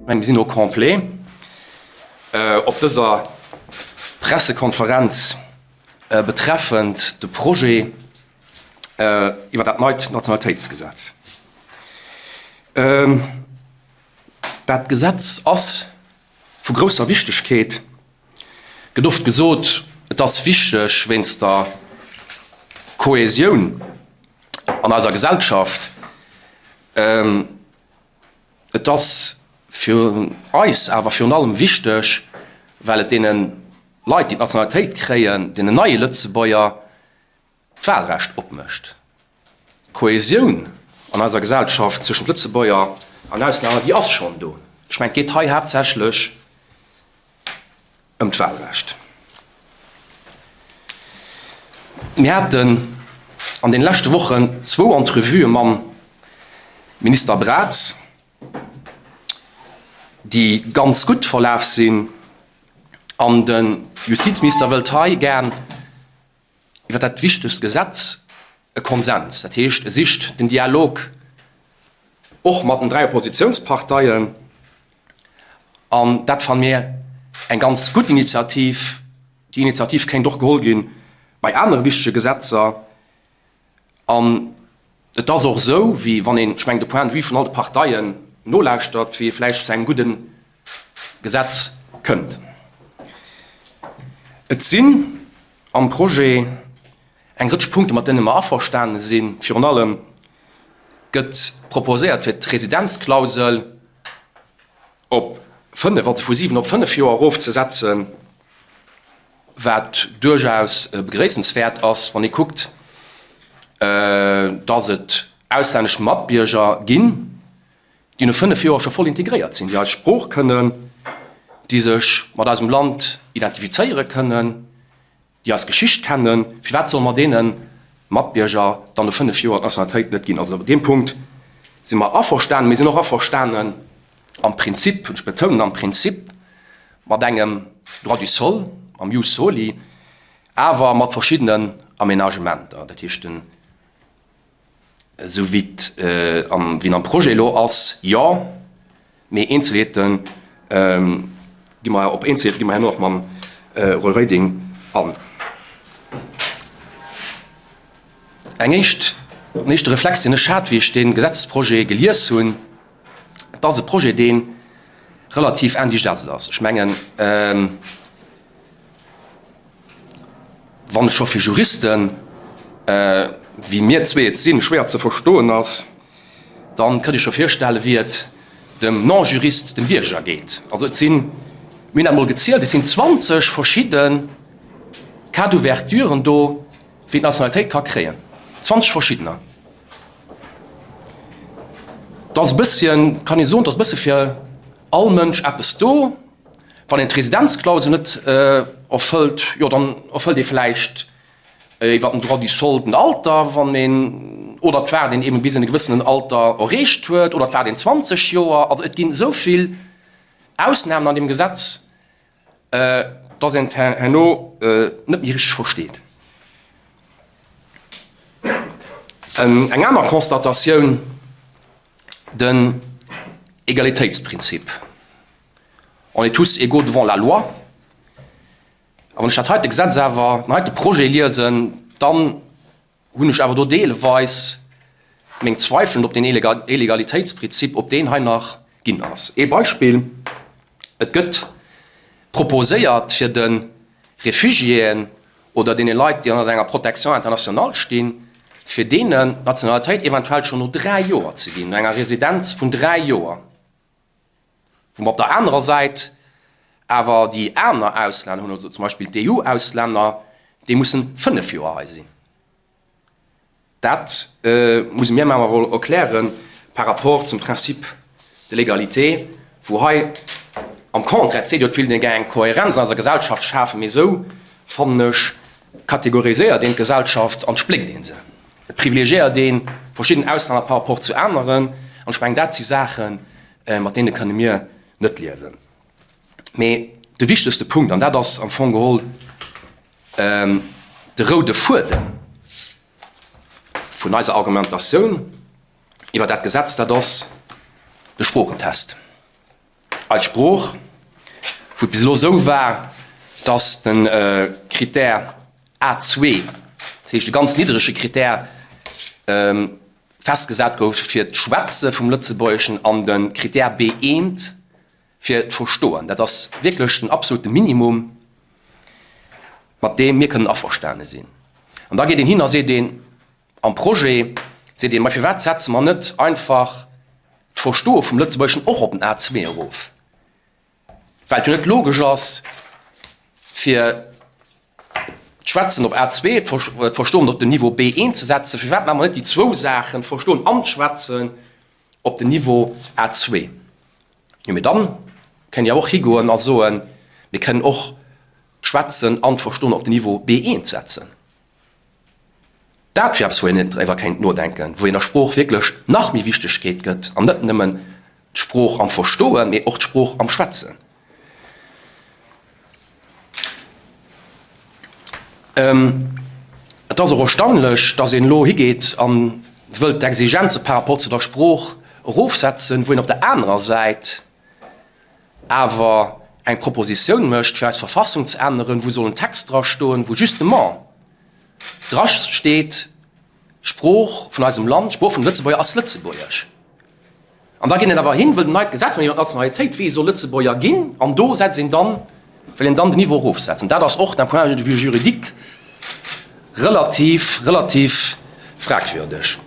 Mir sinn au complet op dëser Pressekonferenz betreffend de Projet iwwer dat neit Nationalitéitsgesetz. Dat Gesetz ass vu grousser Wichtegkeet. Et gëtt oft gesot, et ass wichteg wéinst der Kohäsioun an eiser Gesellschaft. Et ass fir eis awer virun allem wichteg, well et deene Leit, déi d'Nationalitéit kréien, deenen neie Lëtzebuerger, d'Wahlrecht opmécht. D'Kohäsioun an eiser Gesellschaft zwëschent Lëtzebuerger an Auslänner, déi ass schonn do. Ech mengen, et geet hei haaptsächlech ëm d'Wahlrecht. Mir haten an deene leschte Wochen zwou Entrevuë mam Minister Braz, déi ganz gutt verlaf sinn. An de Justizminister wëllt hei gär iwwer dat wichtegst Gesetz e Konsens. Dat heescht, e sicht den Dialog och mat den 3 Oppositionsparteien. An dat fanne mir eng ganz gutt Initiativ. Déi Initiativ kéint och geholl gi bei anere wichtege Gesetzer. An et ass och esou, wéi wann een, ech mengen, de Point de vue vun all de Parteien nolauschtert, wéi ee vläicht zu engem gudde Gesetz kënnt. Et sinn am Projet eng Rëtsch Punkte mat deene mer averstane sinn. Virun allem gëtt proposéiert, fir d'Residenzklausel op 5, also vu 7 op 5 Joer erofzesetzen, wat duerchaus begréissenswäert ass, wann ee kuckt, dass et auslännesch Matbierger ginn, déi no 5 Joer scho voll integréiert sinn, déi eis Sprooch kënnen, déi sech mat eisem Land identifizéiere kënnen, déi eis Geschicht kennen. Firwat solle mer deene Matbierger dann no 5 Joer d'Nationalitéit net ginn? Also op deem Punkt si mer averstanen. Mir sinn och averstanen am Prinzip, ech betounen am Prinzip, mat engem Droit du sol, mam Jus soli, awer mat verschiddenen Aménagementer. Dat heescht, den Esou wéi et am Projet elo ass, jo, mee Eenzelheete gi mer, op Eenzelheete gi mer herno och mam Roy Reding an. Eng éischt, en éischte Reflex, deen ech hat, wéi ech dee Gesetzesprojet gelies hunn, Et ass e Projet, dee relativ indigeste ass. Ech mengen, wann et scho fir Juristen, wéi mir zwee et sinn, schwéier ze verstoen ass, da kënnt Iech scho virstellen, wéi et dem Non-Jurist, dem Bierger geet. Also et sinn, mir hunn dat emol gezielt, et sinn 20 verschidde Cas d'ouverturen do, wéi een d'Nationalitéit ka kréien. 20 verschiddener. Et ass e bësschen, kann ee soen, et ass e bësse fir all Mënsch eppes do. Wann een d'Residenzklausel net erfëllt, jo dann erfëllt ee vläicht iwwer den Droit du sol den Alter, wann een, oder et waart een eben bis een e gewëssenen Alter erreecht huet, oder et waart een 20 Joer. Also et ginn esou vill Ausnamen an deem Gesetz, dass een et herno net méi richteg versteet. Eng aner Constatatioun, den Egalitéitsprinzip. On est tous égaux devant la loi. A wann ech dat heite Gesetz awer, den heite Projet liesen, dann hunn ech awer do deelweis meng Zweifelen, ob deen Elegalitéitsprinzip, ob deen hei nach ginn ass. Ee Beispill, Et gëtt proposéiert, fir de Refugiéen oder deene Leit, déi ënner enger Protection internationale stinn, fir deenen d'Nationalitéit eventuell schonn no dräi Joer ze ginn, no enger Residenz vun dräi Joer. Wou mer op der anerer Säit awer déi aner Auslänner hunn, also zum Beispill d'EU-Auslänner, déi mussen 5 Joer hei sinn. Dat muss mir awer emol erklären par rapport zum Principe de l'égalité, wou hei am Contraire, et seet jo, et wéilt een gär eng Kohärenz an eiser Gesellschaft schafen, mee esou, fannen ech, kategoriséiert een d'Gesellschaft an spléckt ee se. Et privilegiéiert ee verschidden Auslänner par rapport zu aneren. An ech mengen, dat si Saachen, mat deene kënne mir net liewen. Mee de wichtegste Punkt, an dat ass am Fong geholl de roude Fuedem vun eiser Argumentatioun iwwer dat Gesetz, dat ass de Sproochentest. Eis Sprooch, wou et bis elo esou war, dass de Critère A2, dat heescht e ganz niddrege Critère, festgesat gouf fir d'Schwätze vum Lëtzebuergeschen an de Critère B1 fir d'Verstoen. Dat ass wierklech den absolute Minimum, mat deem mir kënnen averstane sinn. An da geet een hin a seet een am Projet, seet een, ma firwat setze mer net einfach d'Verstoe vum Lëtzebuergeschen och op den A2 erof? Well et jo net logesch ass, fir d'Schwätzen op A2, d'Verstoen op den Niveau B1 ze setzen. Firwat maache mer net déi zwou Saachen, d'Verstoen an d'Schwätzen, op den Niveau A2? Jo, mee dann kënnt Dir awer och higoen a soen, mir kënnen och d'Schwätzen an d'Verstoen op den Niveau B1 setzen. Dat wier eppes, wou een driwwer kéint nodenken, wou een der Sprooch wierklech nach méi Wichtegkeet gëtt an net nëmmen d'Sprooch am Verstoen, mee och d'Sprooch am Schwätzen. Et ass och erstaunlech, dass een elo higeet a wëllt d'Exigenze par rapport zu der Sprooch erofsetzen, wou een op der anerer Säit awer eng Propositioun mécht, fir eis Verfassung ze änneren, wou soll en Text drastoen, wou justement drasteet, d'Sprooch vun eisem Land, d'Sprooch vun de Lëtzebuerger ass Lëtzebuergesch. An da geet een awer hin, wëllt en neit Gesetz maachen iwwer d'Nationalitéit, wéi ee soll Lëtzebuerger ginn, an do setzt een dann, wëll een dann den Niveau erofsetzen. Dat ass och d'un point de vue juridique relativ, relativ fragwürdeg.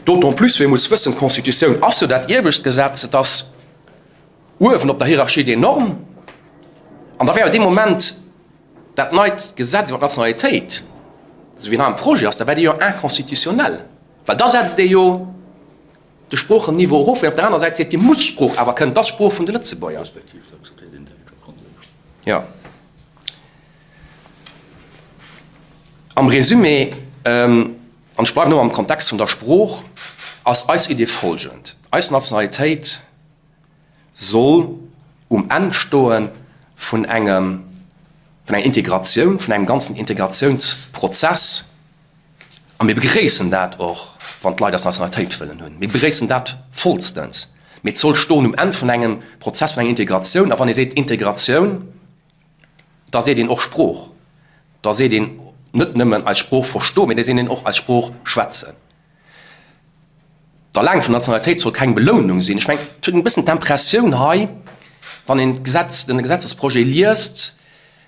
D'autant plus, wéi ee muss wëssen, d'Constitutioun ass jo dat iewescht Gesetz, et ass uewen op der Hiérarchie des normes, an da wär jo dee Moment dat neit Gesetz iwwer d'Nationalitéit, esou wéi en hei am Projet ass, da wär dee jo inconstitutionnel, well da setzt ee jo de Sproochenniveau erof, wéi op der anerer Säit seet, Dir musst d'Sprooch awer kënnen, dat ass d'Sprooch vun de Lëtzebuerger. Respektiv et akzeptéiert een Däitsch a Franséisch. Jo. Am Résumé, an ech bleiwen elo am Kontext vun der Sprooch, ass eis Idee folgend, Eis Nationalitéit soll um Enn stoe vun engem, vun enger Integratioun, vun engem ganzen Integratiounsprozess. A mir begréissen dat och, wann d'Leit eis Nationalitéit wëllen hunn. Mir begréissen dat vollstens. Mee et soll stoen um Enn vun engem Prozess, vun enger Integratioun. A wann ee seet Integratioun, da seet een och Sprooch. Da seet een net nëmmen eis Sprooch verstoen, mee da seet een och eis Sprooch schwätzen. D'Erlaange vun Nationalitéit soll keng Belounung sinn. Ech mengen, et huet een e bëssen d'Impressioun hei, wann een d'Gesetz, den Gesetzesprojet liest,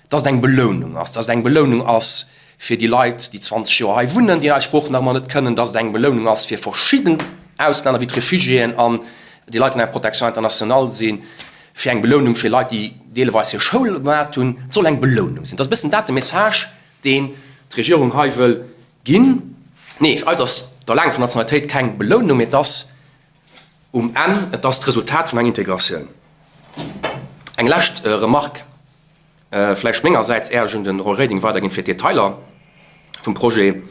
dass et eng Belounung ass, dass et eng Belounung ass fir déi Leit, déi 20 Joer hei wunnen, déi eis Sprooch nach ëmmer net kënnen, dass et eng Belounung ass fir verschidden Auslänner wéi d'Refugiéen an déi Leit, déi an enger Protection internationale sinn, fir eng Belounung fir Leit, déi deeleweis hir Schoul gemat hunn. Et soll eng Belounung sinn. Et ass e bëssen dat de Message, deen d'Regierung hei wëll Ginn. Nee, fir eis ass d'Erlaange vun Nationalitéit keng Belounung, mee et ass um Enn, et ass d'Resultat vun enger Integratioun. Eng lescht Remarque vläicht mengersäits, är ech un de Roy Reding weiderginn fir d'Detailer vum Projet.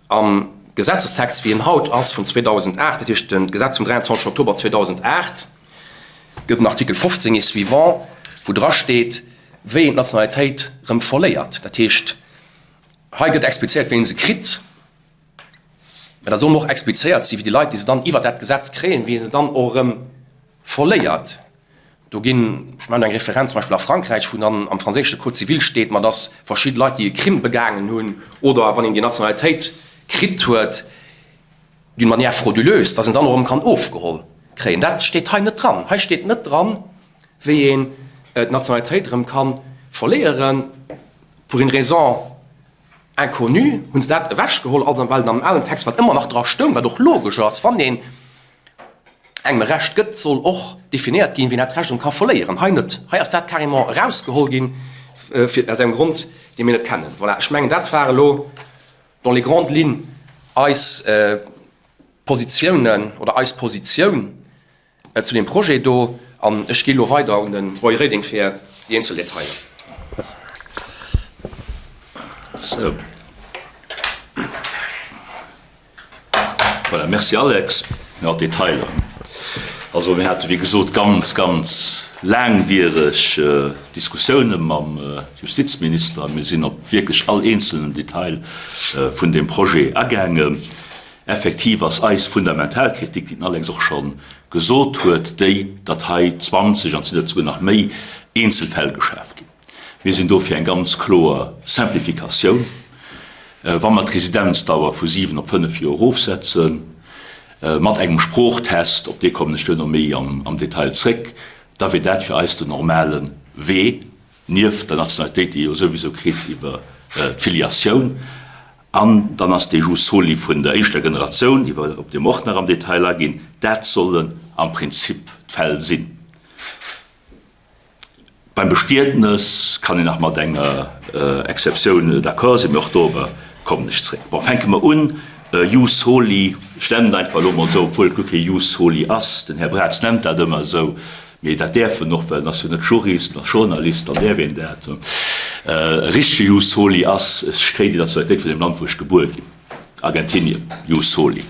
Am Gesetzestext, wéi en haut ass, vun 2008, dat heescht de Gesetz vum 23 Oktober 2008, gëtt en Artikel 15 et suivant, wou drasteet, wéi een d'Nationalitéit erëm verléiert. Dat heescht, Hei gëtt explizéiert, wéi een se kritt, mä da soll och explizéiert sinn, wéi déi Leit, déi se dann iwwert dat Gesetz kréien, wéi ee se dann och erëm verléiert. Do ginn, ech maachen do eng Referenz zum Beispill a Frankräich, wou dann am franséische Code civil steet, ma dass verschidde Leit, déi e Crime begaangen hunn oder wann een déi Nationalitéit kritt huet d'une manière frauduleuse, dass een dann och erëm kann ofgeholl kréien. Dat steet hei net dran. Hei steet net dran, wéi een d'Nationalitéit erëm ka verléieren. Pour une raison inconnue hunn se dat ewechgeholl, also well am alen Text, wat ëmmer nach dra stoung, wat och logesch ass, wann een engem e Recht gëtt, soll och definéiert ginn, wien dat Recht erëm ka verléieren. Hei net. Hei ass dat carrément erausgeholl ginn, fir, aus engem Grond, dee mir net kennen. Voilà, ech mengen, dat war elo dans les grandes lignes eis Positiounen oder eis Positioun. Zu deem Projet do, an ech gi elo weider un de Roy Reding fir déi eenzel Detailer. Sou. Voilà, merci Alex. Jo, d'Detailer. Also mir hate wéi gesot ganz, ganz laangwiereg Diskussioune mam Justizminister. Mir sinn op wierklech all eenzelnen Detail vun deem Projet agaangen. Effektiv ass eis fundamental Kritik, déi den Alex och scho gesot huet, déi, datt hei 20, an et sinn der souguer nach méi, Eenzelfäll geschaf ginn. Mir sinn do fir eng ganz kloer Simplificatioun. Wa mer d'Residenzdauer vu 7 op 5 Joer erofsetzen, mat engem Sproochtest, op dee kommen ech duerno méi am Detail zréck, da wier dat fir eis den normale Wee, nieft der Nationalitéit, déi ee jo souwisou kritt iwwer d'Filiatioun. An dann ass dee Jus soli vun der éischter Generatioun, iwwer op dee mer och nach am Detail aginn, dat sollen am Prinzip d'Fäll sinn. Beim Bestietnes kann een nach mat enger Exceptioun d'accord sinn, mee och dorobber kommen ech zréck. Bon, fänke mer un, Jus soli, ech nennen et einfach elo emol esou, obwuel et guer kee Jus soli ass, den Här Braz nennt dat ëmmer esou, mee dat däerf en och, well en ass jo net Jurist, en ass Journalist, dann däerf een dat. E richtege Jus soli ass, ech kréien déi Nationalitéit vun deem Land, wou ech gebuer ginn. Argentinien, Jus soli.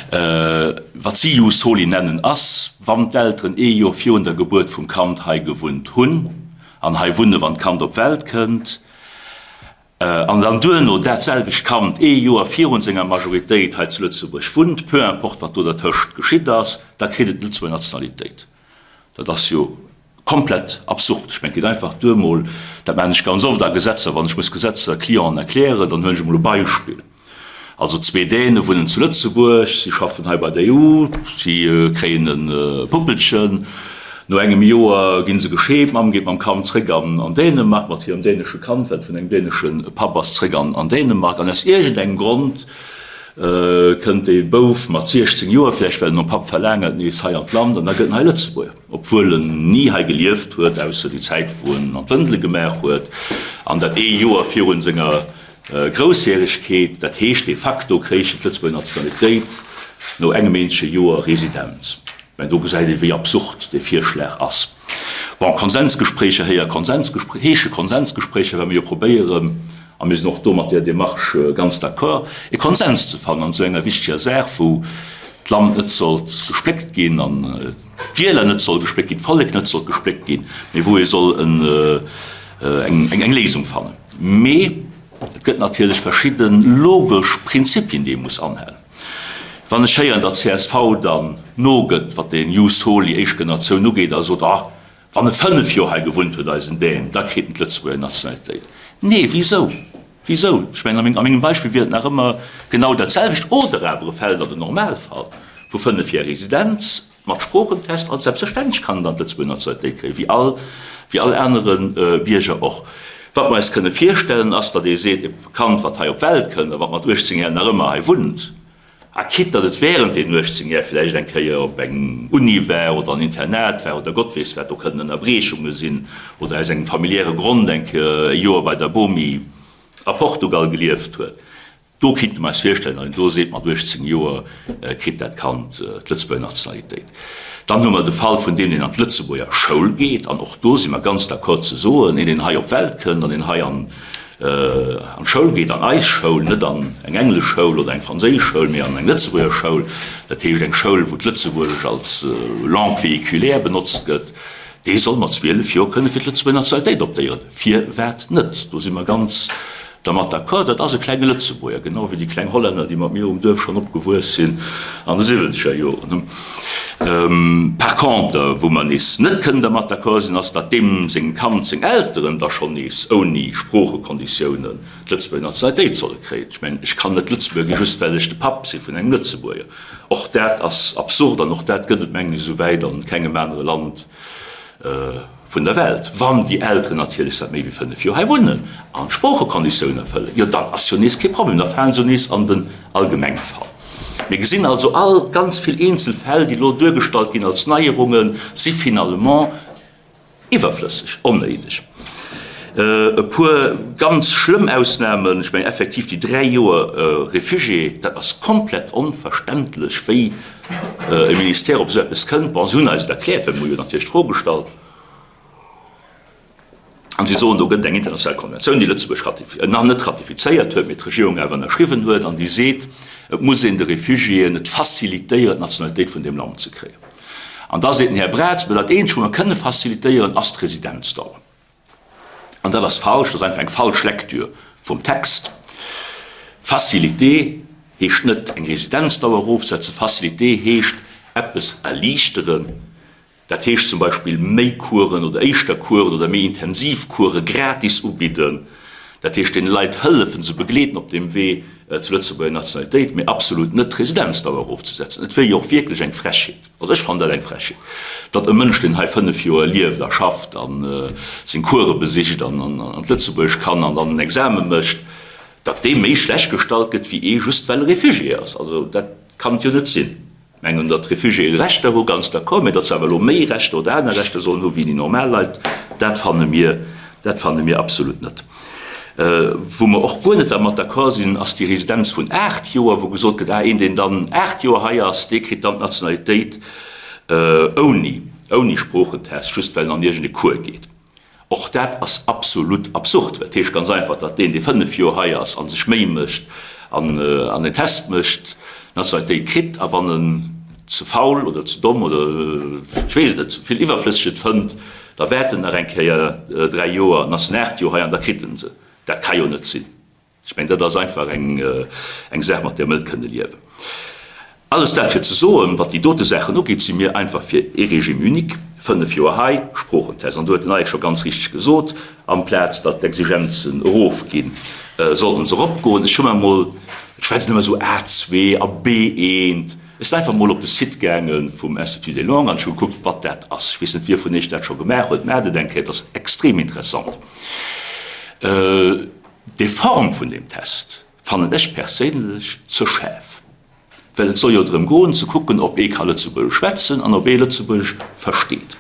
Wat si Jus soli nennen, ass, wann d'Elteren ee Joer virun der Gebuert vum Kand hei gewunnt hunn an hei wunne wann d'Kand op d'Welt kënnt, an dann duerno dat selwecht Kand ee Joer virun senger Majoritéit hei zu Lëtzebuerg wunnt, peu importe wat do dertëscht geschitt ass, da kritt et d'Lëtzebuerger Nationalitéit. Dat ass jo komplett absurd. Ech mengen, et geet einfach duer mol, dat maachen ech ganz oft a Gesetzer, wann ech muss Gesetzer Clienten erklären, dann huelen ech emol e Beispill. Also zwee Däne wunnen zu Lëtzebuerg, si schaffen hei bei der EU, si kréien e Puppelchen. No engem Joer gi se gescheet, d'Mamm geet mam Kand zréck an Dänemark, mat hirem dänesche Kand, wat vun engem dänesche Papp ass, zréck an Dänemark. An aus iergendengem Grond kënnt dee Bouf mat 16 Joer, vläicht well en nom Papp verlaangert, nees hei an d'Land an da gëtt en hei Lëtzebuerger, obwuel en ni hei gelieft huet, ausser déi Zäit, wou en an d'Wëndele gemaach huet, an dat ee Joer virun senger Groussjäregkeet. Dat heescht, de facto kréich en d'Lëtzebuerger Nationalitéit no engem eenzege Joer Residenz. Mä do gesäit ee wéi absurd dee Virschlag ass. Bon, Konsensgespréicher héier Konsensgespr heesche Konsensgespréicher, well mir jo probéieren, a mir sinn och do mat där Démarche ganz d'accord, e Konsens ze fannen an esou enger wichteger Saach, wou d'Land net sollt gespléckt ginn an d'Wieler net soll gespléckt ginn, d'Vollek net sollt gespléckt ginn, mee wou ee soll en eng eng Léisung fannen. Mee et gëtt natierlech verschidde logesch Prinzipien, déi ee muss anhalen. Wann ech héieren, datt csv dann nogëtt, wat den Jus soli, éischt Generatioun, ugeet a sot, ah, wann e 5 Joer hei gewunnt huet, eisen Dän, da kritt en d'Lëtzebuerger Nationalitéit. Nee, wisou? Wisou? Ech mengen, a mengem Beispill wier et nach ëmmer genau dat selwecht, oder awer e fält an den Normalfall vu 5 Jar Residenz mat Sproochentest an selbstverständlech kann en dann d'Lëtzebuerger Nationalitéit kréien, wéi all, wéi all anere Bierger och. Wat mer eis kënne virstellen, ass, datt ee seet, e Kand, wat hei op d'Welt kënnt a wat mat 18 Jar nach ëmmer hei wunnt, a quitte datt et während deenen 18 Jar vläicht eng Kéier op eng Uni war oder an Internat war oder Gott weess wat, do kënnen Ënnerbriechunge sinn, oder aus engem familiäre Grond eng Kéier e Joer bei der Bomi a Portugal gelieft huet, Do kinnte mer eis virstellen, datt een do seet, mat 18 Joer kritt dat Kand d'Lëtzebuerger Nationalitéit. Dann hu mer de Fall vun deem, deen an d'Lëtzebuerger Schoul geet. An och do si mer ganz d'accord ze soen, een, deen hei op d'Welt kënnt an deen hei an d'Schoul geet, an eis Schoul, net an eng englesch Schoul oder eng franséisch Schoul, mee an eng Lëtzebuerger Schoul, dat heescht eng Schoul, wou d'Lëtzebuergesch als Langue véhiculaire benotzt gëtt, dee soll mat 12 Joer kënne fir d'Lëtzebuerger Nationalitéit optéieren. Firwat net? Do si mer ganz Dermat d'accord, dat ass e klenge Lëtzebuerger, genau wéi déi kleng Hollänner, déi mat mir um Duerf schonn opgewuess sinn an de siwwenzeger Joren. Par conter, wou mer nees net kënnen dermat d'accord sinn, ass, datt deem sengem Kand seng Elteren da schonn nees ouni Sproochekonditiounen d'Lëtzebuerger Nationalitéit solle kréien. Ech mengen, ech kann net Lëtzebuerger ginn, just well ech de Papp si vun engem Lëtzebuerger. Och dat ass absurd an och dat gëtt et, mengen ech, esouwäit an kengem anere Land. Vun der Welt. Wann déi Elteren natierlech säit méi wéi 5 Joer hei wunnen an d'Sproochekonditioun erfëllen, jo dann ass jo nees kee Problem, da falen se jo nees an den allgemenge Fall. Mir gesinn also all ganz vill eenzel Fäll, déi elo duergestallt ginn als Neierungen, si finalement iwwerflësseg, onnéideg. E puer ganz schlëmm Ausnamen, ech mengen effektiv déi 3 Joer Réfugié, dat ass komplett onverständlech, wéi e Ministère op esou eppes kënnt. Bon, se hunn eis et erkläert, well mir hu jo natierlech d'Fro gestallt. An si soen, do gëtt et eng international Konventioun, déi Lëtzebuerg ratifi-, nach net ratifizéiert huet, mee d'Regierung awer ënnerschriwwen huet, an déi seet, et muss een de Refugiéen et facilitéieren, d'Nationalitéit vun deem Land ze kréien. An da seet den Här Braz, mä dat eenzegt, wou mer kënne facilitéieren, ass d'Residenzdauer. An dat ass falsch, dat ass einfach eng falsch Lektür vum Text. Facilité. heescht net eng Residenzdauer erofsetzen. Faciliter heescht eppes erliichteren. Dat heescht zum Beispill méi Coursen oder éischter Coursen oder méi intensiv Course gratis ubidden. Dat heescht deene Leit hëllefen, se begleeden op deem Wee zur Lëtzebuerger Nationalitéit, mee absolut net d'Residenzdauer erofzesetzen. Et wier jo och wierklech eng Frechheet, also ech fannen dat eng Frechheet, datt e Mënsch, deen hei 5 Joer lieft a schafft a seng Course besicht an d'Lëtzebuergesch kann an dann en Exame mécht, datt dee méi schlecht gestallt gëtt wéi ee just well e Réfugié ass. Also dat kann et jo net sinn. Mengen, datt d'Refugiéë Rechter hu, ganz d'accord, mä datt se awer elo méi Rechter oder aner Rechter sollen hu wéi déi normal Leit, dat fanne mir, dat fanne mir absolut net. Wou mer och guer net dermat d'accord sinn, ass déi Residenz vun 8 Joer, wou gesot gëtt, ah, een, deen dann 8 Joer hei ass, dee kritt dann d'Nationalitéit ouni, ouni Sproochentest, just well en an iergend e Cours geet. Och dat ass absolut absurd, well et heescht ganz einfach, datt deen, dee 5 Joer hei ass a sech Méi mécht an en Test mécht, d'Nationalitéit kritt, a wann en ze faul oder ze domm oder ech weess et net, ze vill iwwerflësseg et fënnt, da waart en nach eng Kéier 3 Joer an ass en 8 Joer hei an da kritt en se. Dat ka jo net sinn. Ech mengen, dat ass einfach eng Saach, mat där mer net kënne liewen. Alles dat fir ze soen, wat déi dote Saachen ugeet, si mir einfach fir ee Régime unique, 5 Joer hei, Sproochentest. An do huet den Alex scho ganz richteg gesot, amplaz datt d'Exigenzen erofginn, sollten se eropgoen. Ech hu mer emol, et schwätzen ëmmer esou A2 a B1, ech sinn einfach emol op de Site gaange vum Institut des Langues an ech hu gekuckt, wat dat ass. Ech weess net, wie vun Iech dat scho gemaach huet. Maacht et eng Kéier, et ass extrem interessant. Déi Form vun deem Test fannen ech perséinlech ze schaarf, well et soll jo drëm goen ze kucken, ob ee ka Lëtzebuergesch schwätzen an ob ee Lëtzebuergesch versteet.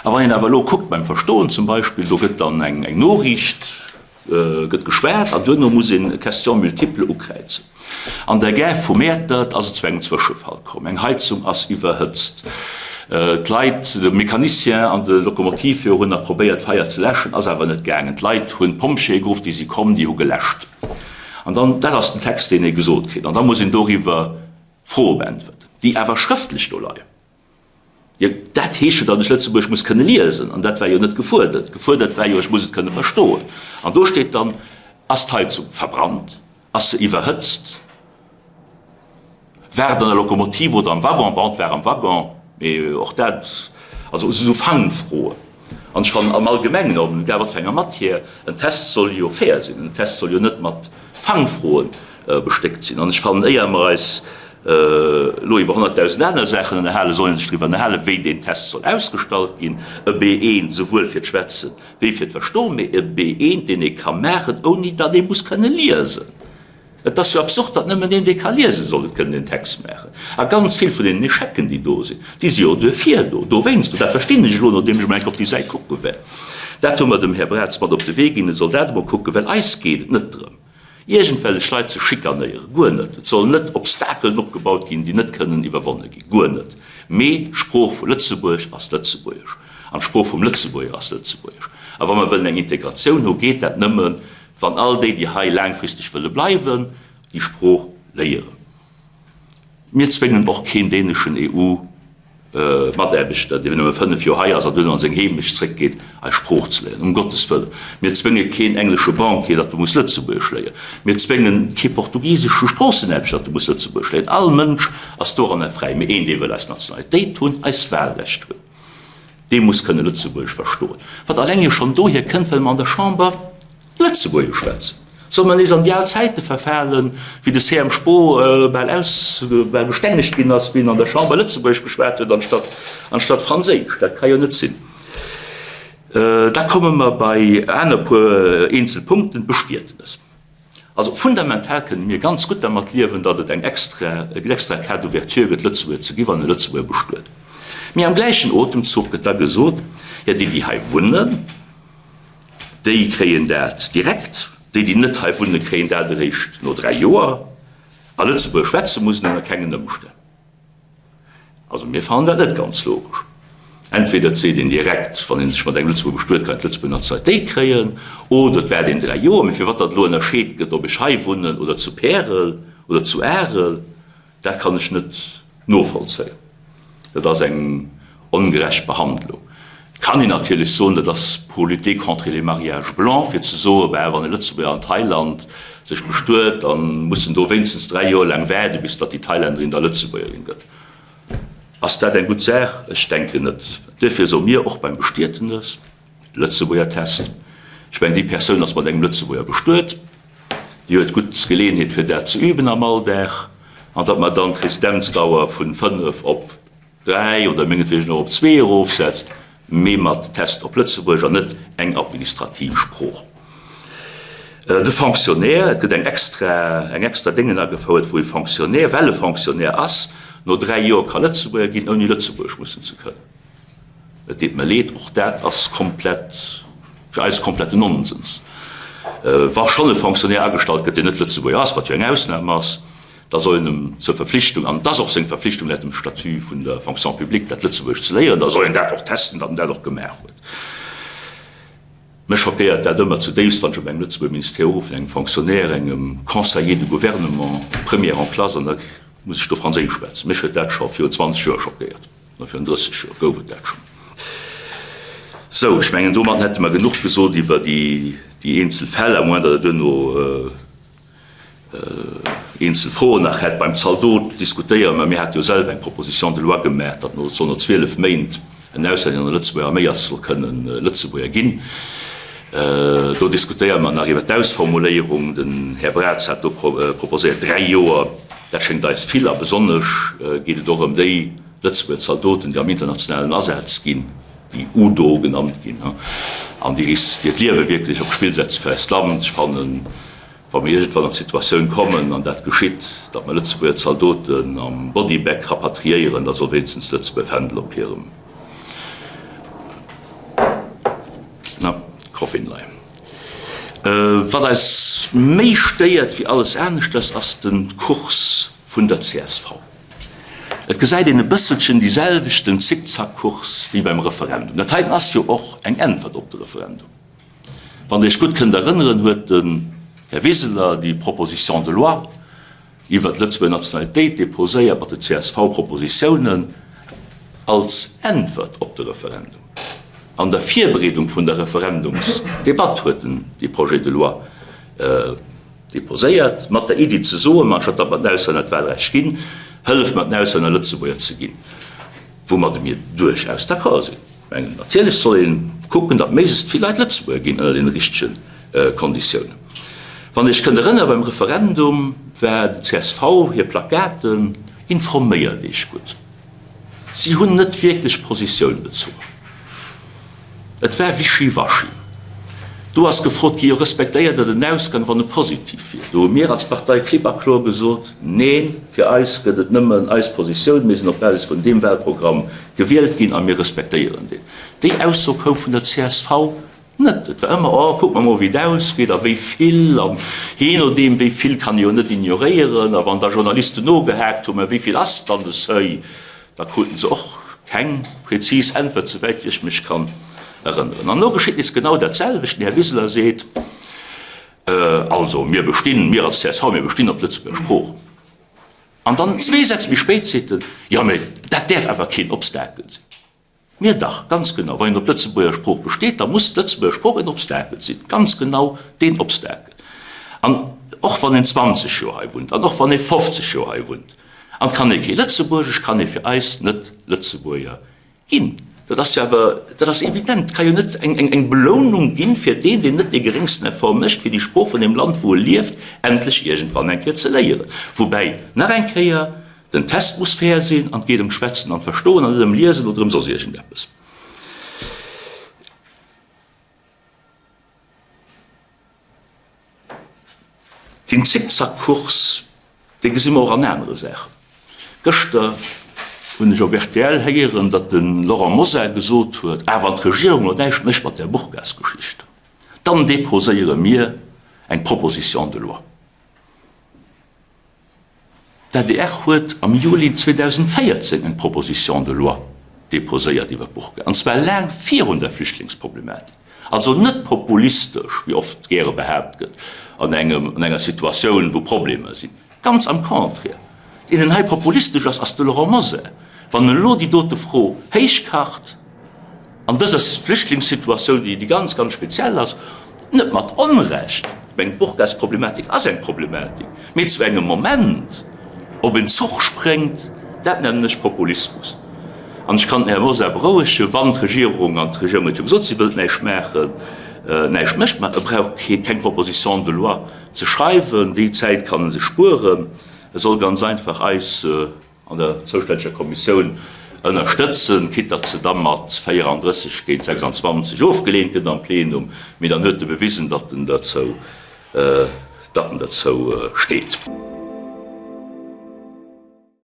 A wann een awer elo kuckt beim Verstoen zum Beispill, do gëtt dann eng Noriicht gëtt geschwat an duerno muss een Question multiple ukräizen. An der Gare vu Mäertert ass et zu engem Zwëschefall komm. Eng Heizung ass iwwerhëtzt. D'Leit, de Mecanicien an de Lokomotivführer hunn nach probéiert d'Feier ze läschen, ass awer net gaangen. D'Leit hunn d'Pompjeeë geruff, déi si komm, déi hu geläscht. An dann, dat ass den Text, deen ee gesot kritt. An da muss een doriwwer Froe beäntwerten, déi awer schrëftlech do leien. Jo, dat heescht jo, datt ech Lëtzebuergesch muss kënne liesen, an dat war jo net gefuerdert. Gefuerdert war jo, ech muss et kënne verstoen. An do steet dann, Ass d'Heizung verbrannt? Ass se iwwerhëtzt? War et an der Lokomotiv oder am Waggon? Bon, et war am Waggon, mee och dat, also esou Fangfroen. An ech fannen am Allgemengen, och egal wat fir enger Matière, en Test soll jo fair sinn, en Test soll jo net mat Fangfroen bestéckt sinn. An ech fannen, éier mer eis elo iwwer 100.000 aner Saachen ënnerhalen, soll ee sech driwwer ënnerhalen, wéi deen Test soll ausgestallt ginn, e B1 esouwuel fir d'Schwätzen wéi fir d'Verstoen, mee e B1, deen ee ka maachen, ouni datt ee muss kënne liesen. Et ass jo absurd, datt nëmmen een, dee ka liesen, soll et kënnen den Text maachen. A ganz vill vun deenen Echecken, déi do sinn, déi si jo duerfir do, dowéinst do. Dat verstinn ech elo, nodeem ech emol eng Kéier op déi Säit kucke war. Dat hu mer dem Här Braz mat op de Wee ginn, e soll dat emol kucken, well eis geet et net drëm, iergendwellech Leit ze schikanéieren, guer net. Et sollen net Obstakelen opgebaut ginn, déi net kënnen iwwerwonne ginn, guer net. Mee d'Sprooch vu Lëtzebuerg ass Lëtzebuergesch an d'Sprooch vum Lëtzebuerger ass Lëtzebuergesch. A wa mer wëllen eng Integratioun hu, geet dat nëmmen, Wann all déi, déi hei laangfristeg wëlle bleiwen, déi Sprooch léieren. Mir zwéngen och keen däneschen EU-Mataarbechter, deen nëmme 5 Joer hei ass an duerno an seng Heemecht zréckgeet, eis Sprooch ze léieren. Um Gottes Wëllen! Mir zwénge keen englesche Banquier, datt e muss Lëtzebuergesch léieren. Mir zwéngen kee portugisesche Stroossenaarbechter, datt e muss Lëtzebuergesch léieren. All Mënsch ass doranner fräi. Mee een, dee wëll eis Nationalitéit hunn, eis Wahlrecht hunn, dee muss kënne Lëtzebuergesch verstoen. Wat alleng jo schonn dohier kënnt, well mer an der Chamber Lëtzebuergesch schwätzen. Solle mer nees an déi al Zäite verfalen, wéi de CM Spo bal aus, bal gestengegt ginn ass, wéi en an der Chamber Lëtzebuergesch geschwat huet anstatt, anstatt Franséisch? Dat ka jo net sinn. Da komme mer bei aner puer eenzel Punkten, d'Bestietnes. Also fundamental kënne mir ganz gutt dermat liewen, datt et eng extra, en extra Cas d'ouverture gëtt, Lëtzebuerger ze ginn, wann e Lëtzebuerger bestuet. Mee am gläichen Otemzuch gëtt da gesot, jo déi, déi hei wunnen, déi kréien dat direkt, déi, déi net hei wunnen, kréien dat eréischt no 3 Joer. A Lëtzebuergesch schwätze muss en ënner kengen Ëmstänn. Also mir fannen dat net ganz logesch. Entweder et seet een direkt, wann ee sech mat engem Lëtzebuerger bestuet, kann een d'Lëtzebuerger Nationalitéit kréien, oder et waart een 3 Joer. Mee firwat datt elo ënnerscheet gëtt, ob ech hei wunnen oder zu Pärel oder zu Arel, dat kann ech net novollzéien. Dat ass eng ongerecht Behandlung. Kann een natierlech soen, dat ass pour lutter contre les mariages blancs, fir ze soen, ben, wann e Lëtzebuerger an Thailand sech bestuet, da muss en do wéinstens 3 Joer laang waarden, bis datt déi Thailänderin da Lëtzebuergerin gëtt. Ass dat eng gutt Saach? Ech denken net. Duerfir soe mir och beim Bestietnes, Lëtzebuerger Test, ech mengen, déi Persoun ass mat engem Lëtzebuerger bestuet, déi huet gutt Geleeënheet fir dat ze üben am Alldag, an datt mer dann d'Residenzdauer vun 5 op 3 oder mengetwegen och op zwee erofsetzt, mee mat Test op Lëtzebuergesch an net eng administrativ Sprooch. De Fonctionnaire, et gëtt eng extra, eng extra Déngen agefouert, wou e Fonctionnaire, well e Fonctionnaire ass, no 3 Joer ka Lëtzebuerger ginn, ouni Lëtzebuergesch mussen ze kënnen. Et deet mer leed, och dat ass komplett, fir eis kompletten Nonsens. Wa schonn e Fonctionnaire agestallt gëtt, deen net Lëtzebuerger ass, wat jo eng Ausnam ass, da soll en em zur Verpflichtung, an et ass och seng Verpflichtung laut dem Statut vun der Fonction publique, dat Lëtzebuergesch ze léieren, da soll en dat och testen, datt en dat och gemaach huet. Mech schockéiert dat ëmmer zudéifst, wann ech op engem Lëtzebuerger Ministère uruffen, engem Fonctionnaire, engem Conseiller du gouvernement, Première en classe, an da muss ech do Franséisch schwätzen. Mech huet dat scho virun 20 Joer schockéiert, oder virun 30 Joer gouf et dat schonn. Sou, ech mengen, domat hätte mer genuch gesot iwwer déi eenzel Fäll, à moins datt Der duerno Eenzel Froen nach hätt. Beim Zaldot diskutéiere mer, mir hate jo selwer eng Proposition de loi gemaach, datt no soll no 12 Méint en Auslänner an der Lëtzebuerger Arméi ass, soll kënnen Lëtzebuerger ginn. Do diskutéiere mer nach iwwert d'Ausformuléierung. Den Här Braz hat do proposéiert 3 Joer. Dat schéngt eis vill a besonnesch geet et och ëm déi Lëtzebuerger Zaldoten, déi am internationalen Asaz ginn, déi UDO genannt ginn, an déi hiert Liewe wierklech op d'Spill setze fir eist Land. Ech fannen, Wa mir iergendwann an d'Situatioun kommen, an dat geschitt, datt mer Lëtzebuerger Zaldoten am Bodybag rapatriéieren, da soll wéinstens d'Lëtzebuerger Fändel op hirem, na, Coffin leien. Wat eis méi stéiert wéi alles aneschters, ass de Kurs vun der csv. Et gesäit een e bësselchen déi selwechten Zickzackkurs wéi beim Referendum. Dat heiten ass jo och eng Äntwert op de Referendum. Wann Der Iech gutt kënnt erënneren, huet den Här Wiseler déi Proposition de loi iwwert d'Lëtzebuerger Nationalitéit déposéiert mat de CSV-Propositiounen als Äntwert op de Referendum. An der Virbereedung vun der Referendumsdebatt huet en dee Projet de loi déposéiert, mat der Iddi ze soen, ma anstatt datt mer den Auslänner d'Wahlrecht ginn, hëllef mer den Auslänner Lëtzebuerger ze ginn, woumadde mir duerchaus d'accord sinn. Ech mengen, natierlech soll ee kucken, datt méiglechst vill Leit Lëtzebuerger ginn ënner deene richtege Konditiounen. Wann Dir Iech kënnt erënneren, beim Referendum war den csv hir Plakaten, Informéiert Iech gutt. Si hunn net wierklech Positioun bezunn. Et war wischiwaschi. Do ass gefrot gi, jo respektéiert Der den Ausgang, wann e positiv wier? Do hu mir als Partei klipp a kloer gesot, Neen, fir eis gëtt et nëmmen eis Positioun, mir sinn op Basis vun deem Wahlprogramm gewielt ginn a mir respektéieren deen. Déi Ausso koum vun der csv net. Et war ëmmer, oh kucke mer mol wéi et ausgeet a wéi vill an jee nodeem wéi vill kann ee jo net ignoréieren. A wann da Journalisten nogehaakt hunn, mä wéi vill ass dann de Seuil, da kruten se och keng prezis Äntwert, souwäit wéi ech mech kann erënneren. An elo geschitt nees genau dat selwecht, Den Här Wiseler seet, Also, mir bestinn, mir als csv, mir bestinn op d'Lëtzebuerger Sprooch. An dann zwee Sätz méi spéit seet en, Jo, mä dat däerf awer keen Obstakel sinn. Mir dach, ganz genau, wann een op d'Lëtzebuerger Sprooch besteet, da muss d'Lëtzebuerger Sprooch en Obstakel sinn, ganz genau deen Obstakel. An och wann een 20 Joer hei wunnt an och wann ee 50 Joer hei wunnt an kann ee kee Lëtzebuergesch, kann ee fir eis net Lëtzebuerger Ginn. Dat ass jo awer, dat ass evident. Et ka jo net eng Belounung ginn fir deen, deen net dee geréngsten Effort mécht, fir déi Sprooch vun deem Land, wou e lieft, endlech iergendwann eng Kéier ze léieren. Woubäi, nach eng Kéier, den Test muss fair sinn an et geet ëm d'Schwätzen an d'Verstoen an net ëm Liesen oder ëm soss iergendeppes. Deen Zickzackkurs, dee gesi mer och an anere Saachen. Gëschter hunn ech op rtl héieren, datt de Laurent Mosar gesot huet, Ah, wann d'Regierung elo näischt mécht mat där Burkasgeschicht, dann deposéiere mir eng Proposition de loi. D'adr huet am Juli 2014 eng Proposition de loi deposéiert iwwer d'Burka, an zwar laang virun der Flüchtlingsproblematik. Also net populistesch, wéi oft gäre behaapt gëtt, an engem, an enger Situatioun, wou Problemer sinn. Ganz am Contraire. Deen, deen hei populistesch ass, ass de Laurent Mosar, wann en elo déi dote Fro héichkacht. An dëser Flüchtlingssituatioun, déi ganz, ganz speziell ass, net mat Onrecht, ech mengen, d'Burkasproblematik ass eng Problematik, mee zu engem Moment op en Zuch spréngt, dat nennen ech Populismus. An ech kann den Här Mosar berouegen, wann d'Regierung, an d'Regierung huet jo gesot, si wëllt näischt maachen, näischt mécht, ma e brauch keng Proposition de loi ze schreiwen, déi Zäit kann e sech spueren, e soll ganz einfach eis, an der zoustänneger Kommissioun ënnerstëtzen, quitte datt se da mat 34 géint 26 ofgeleent gëtt am Plenum, mee dann huet e bewisen, datt en derzou, datt en derzou steet.